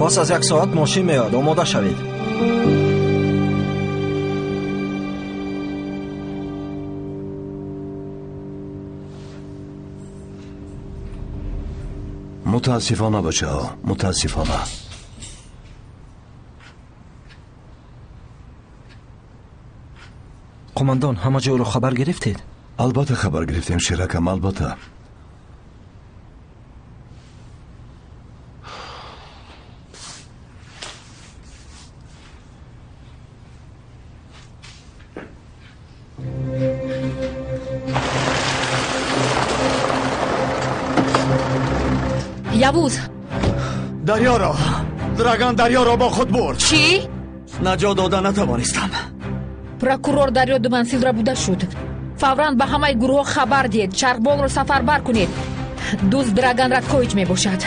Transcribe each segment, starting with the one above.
Пас аз як соат мошин меояд, омода шавед. Мутаассифона бачаҳо, мутаассифона. Қумандон, ҳама ҷойро хабар гирифтед? Албатта хабар гирифтем, шеракам, албатта. Явуз! Дарёро! Драган дарёро бо худ бурд. Чӣ? Наҷот дода натавонистам. Прокурор Дарё Думансил рабуда шуд. Фавран ба ҳамаи гурӯҳҳо хабар диҳед, чархболро сафарбар кунед. Дузд Драган Радкович мебошад.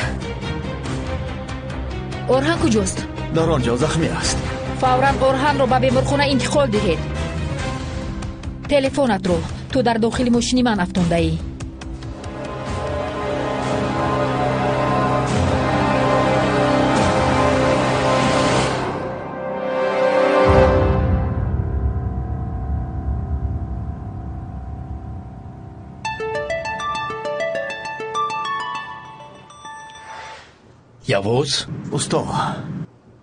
Орҳан куҷост? Дар он ҷо захмӣ аст. Фавран Орҳанро ба беморхона интиқол диҳед. Телефонатро ту дар дохили мошини ман афтондаӣ. Явуз? Усто.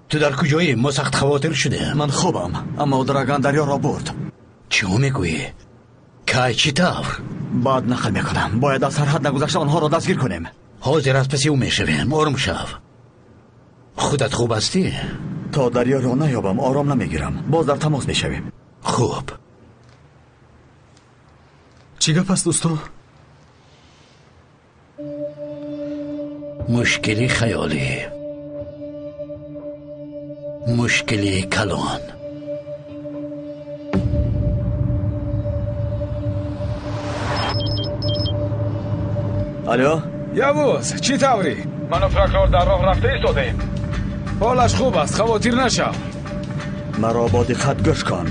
Ту дар куҷоӣ? Мо сахт хавотир шудем. Ман хубам, аммо Драган дарёро бурд. Чӣ мегӯӣ? Кай, чӣ тавр? Баъд нақл мекунам. Бояд аз сарҳад нагузашта онҳоро дастгир кунем. Ҳозир аз паси ӯ мешавем. Ором шав. Худат хуб ҳастӣ? То дарёро наёбам ором намегирам. Боз дар тамос мешавем. Хуб. Чӣ гап аст, усто? Мушкили хаёлӣ, мушкили калон. Алло? Явуз, чӣ таврӣ? Ману прокурор дар роҳ рафта истодаем. Ҳолаш хуб аст, хавотир нашав. Маро бо диққат гӯш кун.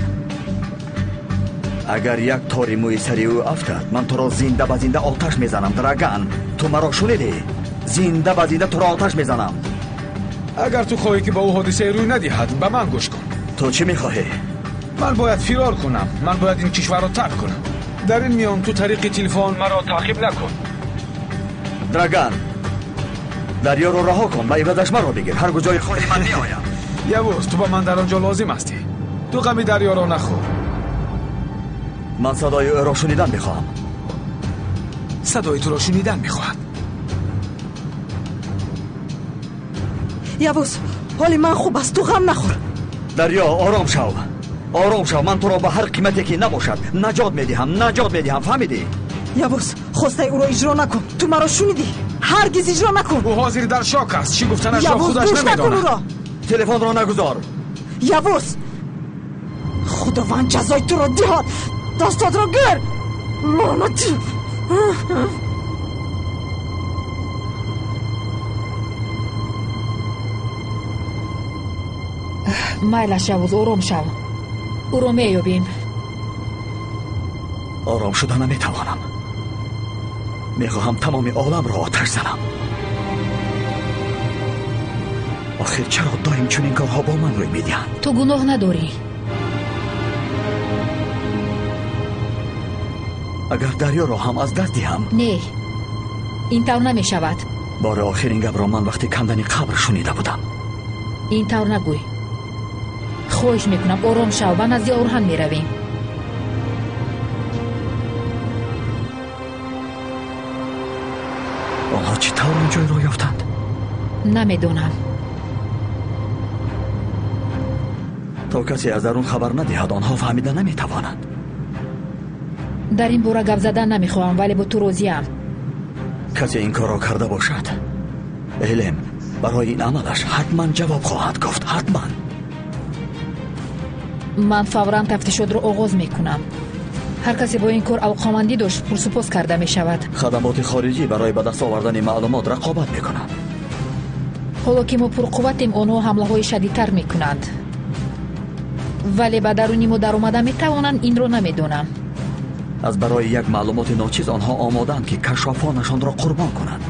Агар як тори мӯи сари ӯ афтад, ман туро зинда ба зинда оташ мезанам, Драган. Ту маро шунидӣ? Зинда ба зинда туро оташ мезанам. Агар ту хоҳӣ ки ба ӯ ҳодисае рӯй надиҳад, ба ман гӯш кун. Ту чӣ мехоҳӣ? Ман бояд фирор кунам. Ман бояд ин кишварро тарк кунам. Дар ин миён ту тариқи телефон маро таъқиб накун. Драган, дарёро раҳо кун ва ивазаш маро бигир. Ҳар куҷое хоҳӣ ман меоям. Явуз, ту ба ман дар он ҷо лозим ҳастӣ. Ту ғами дарёро нахӯр. Ман садои ӯро шунидан мехоҳам. Садои туро шунидан мехоҳад. Явуз, ҳоли ман хуб аст, ту ғам нахӯр. Дарё, ором шав. Ором шав, ман туро ба ҳар қимате ки набошад наҷот медиҳам, наҷот медиҳам, фаҳмидӣ? Явуз, хостаи ӯро иҷро накун. Ту маро шунидӣ? Ҳаргиз иҷро накун. Ӯ ҳозир дар шок аст. Чӣ гуфтанашро худаш намедонад. Телефонро нагузор. Явуз, худованд ҷазои туро диҳад. Дастатро гир. Лаънатӣ. Майлаш, Явуз, ором шав. Ӯро меёбем. Ором шуда наметавонам. Мехоҳам тамоми оламро оташ занам. Охир чаро доим чунин корҳо бо ман рӯй медиҳанд? Ту гуноҳ надорӣ. Агар дарёро ҳам аз даст диҳам? Не, ин тавр намешавад. Бори охир ин гапро ман вақти кандани қабр шунида будам. Ин тавр нагӯй. Хоҳиш мекунам, ором шав, ба назди Орҳан меравем. Онҳо чӣ тавр он ҷойро ёфтанд? Намедонам. То касе аз дарун хабар надиҳад, онҳо фаҳмида наметавонанд. Дар ин бора гап задан намехоҳам, вале бо ту розиам. Касе ин корро карда бошад, Элем барои ин амалаш ҳатман ҷавоб хоҳад гуфт, ҳатман. Ман фавран тафтишотро оғоз мекунам. Ҳар касе бо ин кор алоқамандӣ дошт, пурсупос карда мешавад. Хадамоти хориҷӣ барои ба даст овардани маълумот рақобат мекунанд. Ҳоло ки мо пурқувватем, онҳо ҳамлаҳои шадидтар мекунанд. Вале ба даруни мо даромада метавонанд, инро намедонам. Аз барои як маълумоти ночиз онҳо омодаанд ки кашофонашонро қурбон кунанд.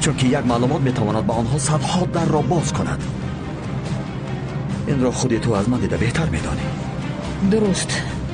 Чунки як маълумот метавонад ба онҳо садҳо дарро боз кунад. Инро худи ту аз ман дида беҳтар медонӣ. Дуруст.